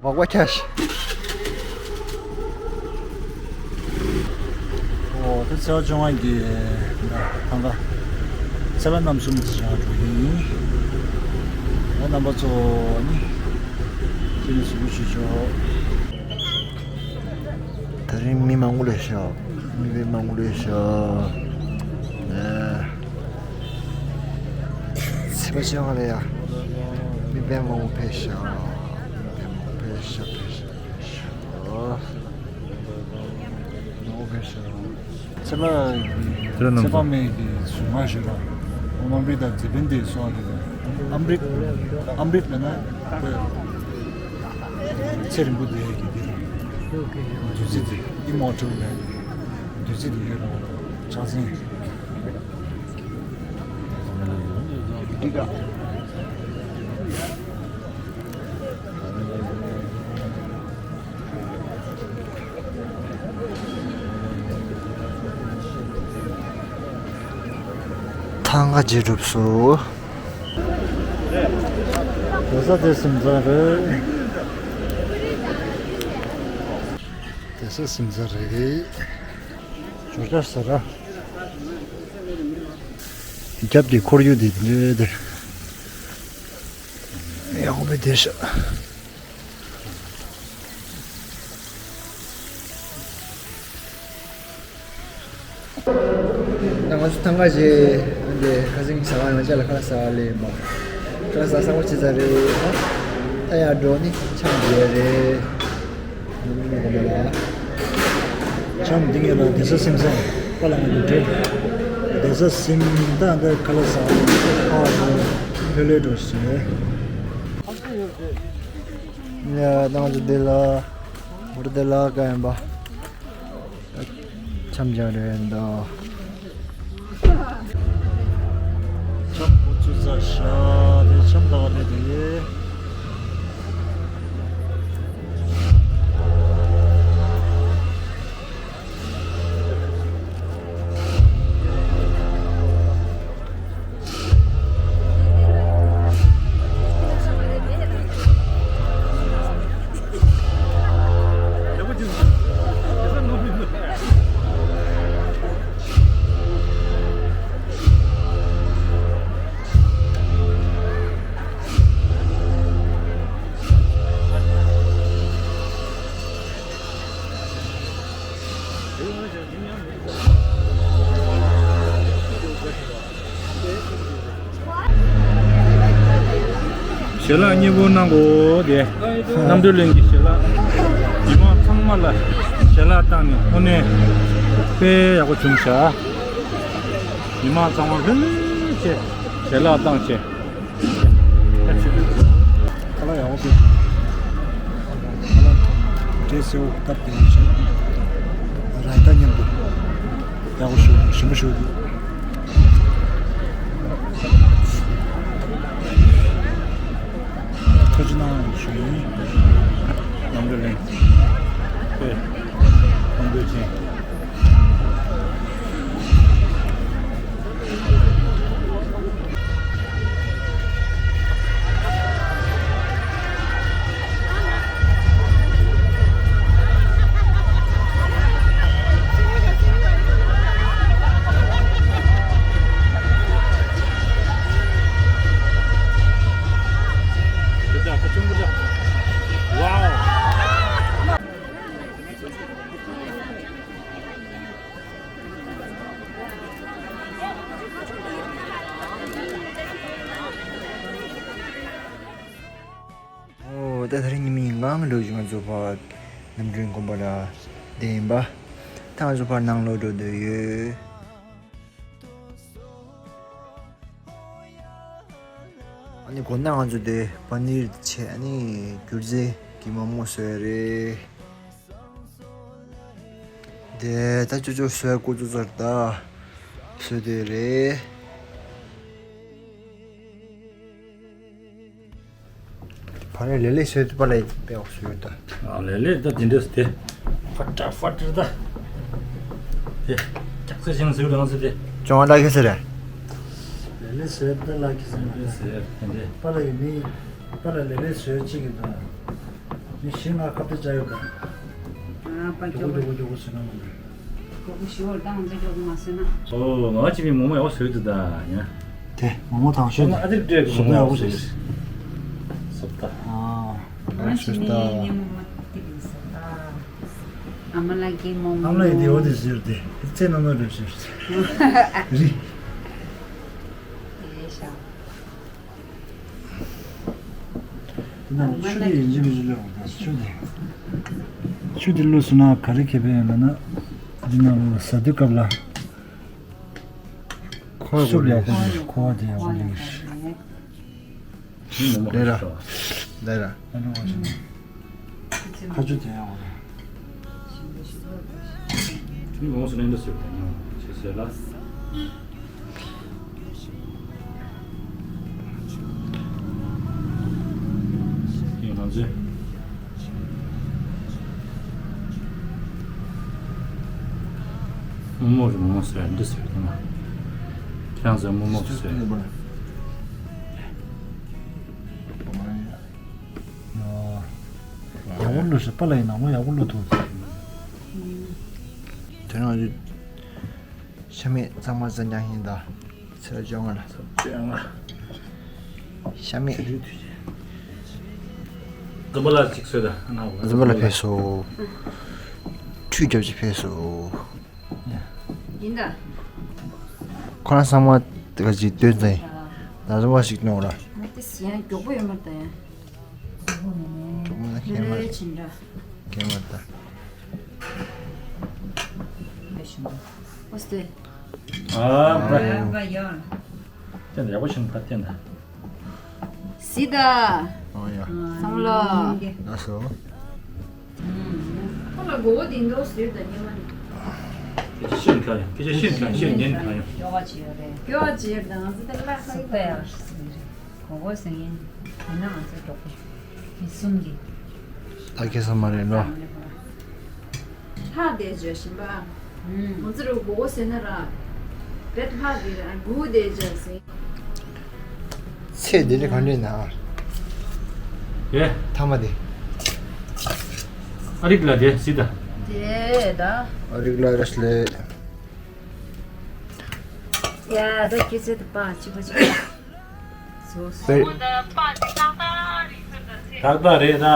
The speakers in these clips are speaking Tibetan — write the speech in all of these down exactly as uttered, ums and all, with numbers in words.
Walk by cash. ཨོ་དེ་ཚེས་པ་བཅོ་ལྔ་གི་ཐང་ག་ཚེས་པ་རྣམ་གསུམ་དེ་བྱ་བ་འགྲོ་གི་ཡིན། ཨོ་རྣམ་པ་ཚོ་ནི་ཁྱེད་ནི་གཟིགས་འབུལ་ཞུ་ཆོག་ད་རིང་མི་མང་པོ་སླེབས་ཤག་མི་དཔེ་མང་པོ་སླེབས་ཤག་ཨེ། ཚེས་པ་བཅོ་ལྔ་ལ་ཡ། མི་དཔེ་མང་པོ་ཕེབས་ཤག་མི་དཔེ་མང་པོ་ཕེབས་ཤག་ཕེབས་ཤག་ཕེབས་ཤག་མང་པོ་ཕེབས་ཤག་ཚེས་པ་ཚེས་པ་ནམ་ཚེས་པ་སྨད་ཀྱི་གཟུངས་སྔགས་ཞུ་རོགས། ཨོཾ་ཨམྲིད་དང་ཛི་པན་དེ་སོགས་རེད། ཨམྲིད་ཨམྲིད་ལབ་ན་དེ་ཚེ་རིང་པོ་བསྡད་ཡག་གི་དེ་རེད། བདུད་རྩི་དེ་ཨི་མོར་ཊལ་ལབ་ནས་བདུད་རྩི་དེ་ཡོད་རེད། ཕྱག་མཚན། ཐང་ག་རྗེས་གྲུབ་སོང་། བསྡད་ས་དེ་གཟིམ་ས་རེད། བསྡད་ས་གཟིམ་ས་རེད། ཇོ་ཇོ་ཟེར་ར། རྒྱབ་ཀྱི་ཁོར་ཡུག་འདི་འདྲ་དེ། ཡག་པོ་བསྡད་ཤག་ད་ང་ཚོ་ཐང་ག་རྗེས་འདི་ཁ་སང་ཟ་ཁང་ཡོང་ཆ་ལ་ཁ་ལག་ཟ་བ་ལས་མ། ཁ་ལག་ཟ་ས་མོ་ཆེ་ས་རེད། ད་ཡར་འགྲོ་ནི་འཆམ་རེད་རེད། འཆམ་འདི་ངེད་ལ་བསྡད་ས་གཟིམ་ས་པ་ལ་ང་འདུག་དྲན། བསྡད་ས་གཟིམ་ད་འདི་ཁ་ལག་ཟ་བ་ལས་ཁ་བ་ལྷོད་ལྷོད་འགྲོ་ཞེས། ཡ་ད་ང་ཚོ་འདི་ལ་འོ་འདི་ལ་ག་ཡིན་པ། འཆམ་འཆམ་རེད་འདུག་འཆམ་ཁོ་ཚོས་ཟ་ཤག་དེ་འཆམ་ད་བ་ནས་དེ། ཞལ་ལག་མཉེས་པོ་གནང་གོ་དེ། རྣམ་གྲོལ་གླིང་གི་ཞལ་ལག་མི་མང་ཚང་མ་ལ་ཞལ་ལག་བཏང་ནས་དངོས་གནས་དཔེ་ཡག་པོ་བྱུང་ཤག་མི་མང་ཚང་མ་ལྷོད་ལྷོད་བྱས་ཞལ་ལག་བཏང་བྱས། ཁ་ལག་ཡག་པོ་ཕུལ། ཁ་ལག་འབྲས་སེར་པོ་སྟབས་བདེ་པོ་བྱས། ར་ཡ་ཏ་མཉམ་དུ་ཡག་པོ་ཞིམ་པོ་ཞིམ་པོ་ཞིག་འདུག་ཐུགས་རྗེ་གནང་ཞུ་ཡིན། རྣམ་གྲོལ་གླིང་། ཨེ། ཁོང་ཚོའི་ཆེད། ཨོ་ད་དེ་རིང་ཉི་མའི་ངང་འགྲོ་བཞིན་ང་ཚོ་ཕར་རྣམ་གྲོལ་དགོན་པ་ལ་བསྡད་ཡིན་པ། ད་ང་ཚོ་ཕར་ནང་ལོགས་འགྲོ་འདོད་ཡོད། ཨ་ནི་དགོང་དག་ང་ཚོ་དེ་པ་ནིར་བྱས། ཨ་ནི་སྒྱུ་རྩལ་གྱི་མོག་མོག་བཟོས་རེད། དེ་ད་ཅོ་ཅོ་བཟོས་ཀུ་ཙུ་ཙར་ད་བཟོས་དེ་རེད། ཕ་རེ་ལེ་ལེ་བཟོས་དུས་པ་ལ་དཔེ་འོག་བཟོས་ད། ཨ་ལེ་ལེ་ད་དེ་འདྲས་དེ། ཧྥ་ཏྲ་ཧྥ་ཏྲ་ད། དེ་ཀྱག་ཙེ་ཞིང་བཟོས་རང་ཚོ་དེ། ཅོང་ཨ་ད་ཁེ་སེ་རེད། ལས་ཟེར་ད་ལགས་ཀྱི་ཟེར་ན་ལས་ཟེར་དེ་འདྲས། པ་ལགས་ཀྱི་མི་པ་ལགས་ལས་ལས་ཟེར་གཅིག་གི་དང་། མི་བཞི་ལྔ་ཁ་གཏད་བཅག་ཡོད་པ། ཨ་པ་མགྱོགས་མགྱོགས་མགྱོགས་མགྱོགས་ཟེར་ན་མ་འདྲ། མགྱོགས་པོ་ཞུ་བར་བཏང་འདི་མགྱོགས་པོ་མ་ཟེར་ན། ཨོ་ང་ཅི་མི་མོ་མོ་ཡག་པོ་ཟེར་དུ་ད་ཡ། དེ་མོ་མོ་དང་ཤོད་དེ། ཨ་དེ་འདྲས་ཀྱི་བཟོ་ལྟ་ཡག་པོ་ཟེར། བཟོ་ལྟ། ཨ་ང་ཅི་མི་ནི་མོ་མོ་དེ་གི་བཟོ་ལྟ། ཨ་མ་ལགས་ཀྱིས་མོ་མོ། ཨ་མ་ལགས་ཀྱིས་འོ་དེ་ཟེར་ཏེ་ཚེ་ནོ་ནོ་རེད་ཟེར། རི། དེ་ནང་ཆུ་དེ་ཡིན་གཅིག་མིན་གཅིག་བླུགས་དང་ཆུ་དེ། ཆུ་དེ་བླུགས་སོང་ན་ག་རེ་ཁེ་ཕན་ཡོད་ལབ་ན། འདི་ནང་ལ་ཟ་དུས་སྐབས་ལ། ཁོ་སུབ་ཡག་པོ་རེད། ཁོ་བ་དེ་ཡག་པོ་རེད། ལེ་ར། ལེ་ར། ཁ་ཆུ་དེ་ཡག་པོ་རེད། མི་མང་སུ་ནས་འདི་ཟེར་བ་ཡང་ཅི་ཟེར་ལ། ཡིན་ང་ཚོས། རྨོ་མོ་རེད། རྨོ་མོ་ཟེར་འདི་ཟེར་དེ་ན། ཁྱེད་རང་ཚོས་རྨོ་མོ་ཟེར། ཡག་པོ་བླུགས་ཤག་པ་ལགས་ཡིན་ནམ་ཡག་པོ་བླུགས་འདུག་དེ་རིང་ང་ཚོས་ཤ་མེད་གཙང་མ་རྩྭ་རྐྱང་ཡིན་ད། ཚེས་བཅོ་ལྔ་ལ། བཅོ་ལྔ། ཤ་མེད། འཛོམས་པ་ལ་ཅིག་གསོལ་ད་ན་བ། འཛོམས་པ་ལ་ཕེབས་སོ། ཁྲུས་རྒྱབ་ཅིག་ཕེབས་སོ། ཡིན་ད། ཁོ་རང་ཚང་མ་དེ་ག་ཅིག་སྟོན་ཙང་ཡིན། ད་འཛོམས་པ་ཞིག་གནོང་ར། ང་དེ་ཡང་མགྱོགས་པོ་ཡོད་མ་རེད་ད་ཡང་། མགྱོགས་པོ་ན་ཁྱད་མ་རེད། ཁྱད་མ་རེད་ད། ཨོ་སྟེ། ཨ་ཨ་བ་ཡོང་། བསྟན་ད་ཡག་པོ་བྱུང་ད་བསྟན་ད། སི་ད། ཨོ་ཡ། སང་ལོ། ལགས་སོ། ཁོ་ལ་མགོ་བོ་དེ་འདྲ་ཟེར་ད་ཉི་མ་ནི། སྐད་ཆ་ཤེས་ཁ་ཡང་སྐད་ཆ་ཤེས་ཁ་ཤེས་ཉན་ཁ་ཡང་། སྐྱོ་བ་བྱེད་ཡོད་རེད། སྐྱོ་བ་བྱེད་ཡོད་ད་ང་ཚོ་དེ་ལ་ཁ་ཡོད་པ་ཡང་ཟེར་རེད། གོ་གོ་ཟེར་ཡིན། དེ་ན་ང་ཚོ་གྲོགས་པོ། མི་གསུམ་གྱིས། ད་ཁེ་ས་མ་རེད་ལོ། ལྷག་བསྡད་བརྗོད་བཞིན་པ། ང་ཚོ་རུ་གོ་གོ་ཟེར་ན་ར། བེད་ལྷག་བསྡད་ར་སྒུག་བསྡད་བརྗོད་ཟིན། ཚེ་འདི་ལས་ག་འདྲས་ན། ཡེ། ཐ་མ་དེ། ཨ་རིག་ལ་དེ་སི་ད། དེ་ད། ཨ་རིག་ལ་རེས་ལེ། ཡ་ད་ཁྱེད་ཚོ་དེ་པ་གཅིག་པ་གཅིག་པ། ཟོ་ཟོ། ཏག་ཏག་རེད་ད།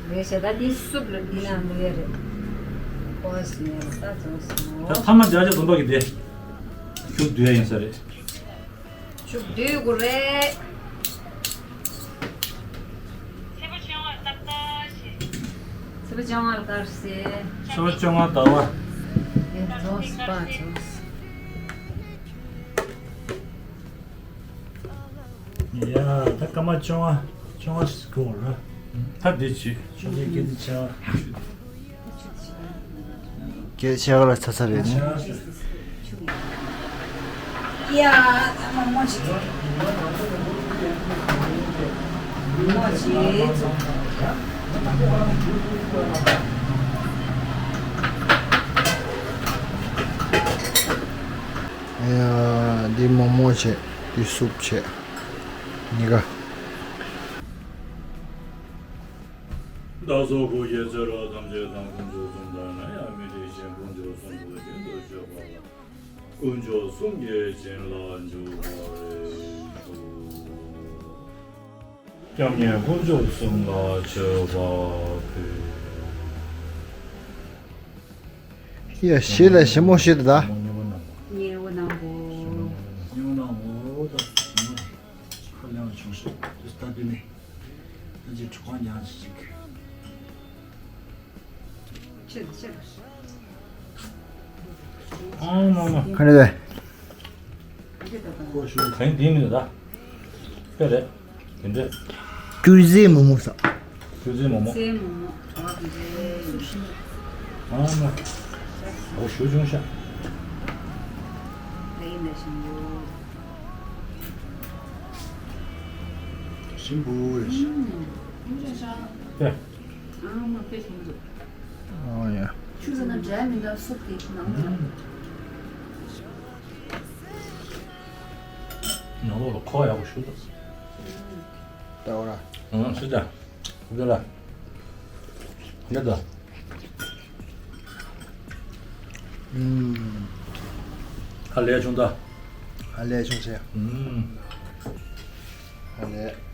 རེད་ཤག་ད་འདི་སུབ་ལ་འདི་ན་འདུག་ཡ་རེད། ཨོ་སི་ཡ་ད་ཟོ་ཟོ། ད་ཐ་མ་རྒྱ་ཆེ་འཛོམས་པ་གི་དེ། ཁྱུག་བསྡུ་ཡ་ཡིན་ས་རེད། ཁྱུག་བསྡུ་དགོས་རེད། ཚེས་པ་བཅོ་ལྔ་ལ་དཀར་ཟས། ཚེས་པ་བཅོ་ལྔ་ཟླ་བ། ཨེ་ཙོགས་པ་ཙོགས། ཡ་ད་སྐར་མ་བཅོ་ལྔ་བཅོ་ལྔ་ཞིག་དགོས་ར། ད་འདི་བྱེད། ཆུ་ཚོད་བརྒྱད་དང་ཕྱེད་ཀ། བརྒྱད་ཕྱེད་ཀ་ལ་ཚར་ཚར་རེད་ནི། ཡ། མོག་མོག་ཅིག་མོག་མོག་ཅིག་ཡ། འདི་མོག་མོག་བྱས། འདི་སུབ་བྱས། གཉིས་ཀ། བདག་སོགས་སྐུ་གཤེགས་ཚེ་རབས་ཐམས་ཅད་དང་། དཀོན་མཆོག་གསུམ་ལྟར་ན་ཡང་མི་འགྲིགས་ཤིང་། དཀོན་མཆོག་གསུམ་པོ་རྒྱུན་དུ་གཤེགས་པ་ལ། དཀོན་མཆོག་གསུམ་གྱི་བྱིན་རླབས་འཇུག་པར་ཤོག། སྐྱབས་གནས་དཀོན་མཆོག་གསུམ་ལ་མཆོད་པ་ཕུལ། ཡ་ཞེས་ལ་ཞིབ་མོ་ཞིག་ད། ཉེ་བོ་ནང་པོ། ཉེ་བོ་ནང་པོ་ད། ཁ་ལེན་བྱུང་ཤག་དུས་ལྟ་དུས་ནས། ད་ཅིག་གྲོགས་པོ་ཉག་ཅིག་ཅིག་ཨང་མ་མ། ཁ་ནས་དེ། གང་དེ་མི་འདུག་ད། དཔེ་རེད། དེ་འདྲ། སྐྱུར་རྩི་མོག་མོག་ཟ། སྐྱུར་རྩི་མོག་མོག་རྩི་མོག་མོག་ཨ་དེ། ཨང་མ། འོ་ཞུ་བྱུང་ཤག་ཞིམ་པོ་རེད་ཤག་ཨེ། ཨ་མ་དཔེ་ཞིམ་པོ་འདུག་ཨོ་ཡ། ཆུ་ཟ་ན་འདྲ་མི་འདྲ་སུབ་དེ་ནང་དུ། ནང་ལོགས་ལ་ཁོག་ཡག་པོ་ཞུ་ད། ལྟ་བ་ར། ཨང་སི་ད། འདི་ལ། འདི་ད། ཨུམ། ཧ་ལས་བྱུང་ད། ཧ་ལས་བྱུང་ཟེར། ཨུམ། ཧ་ལས།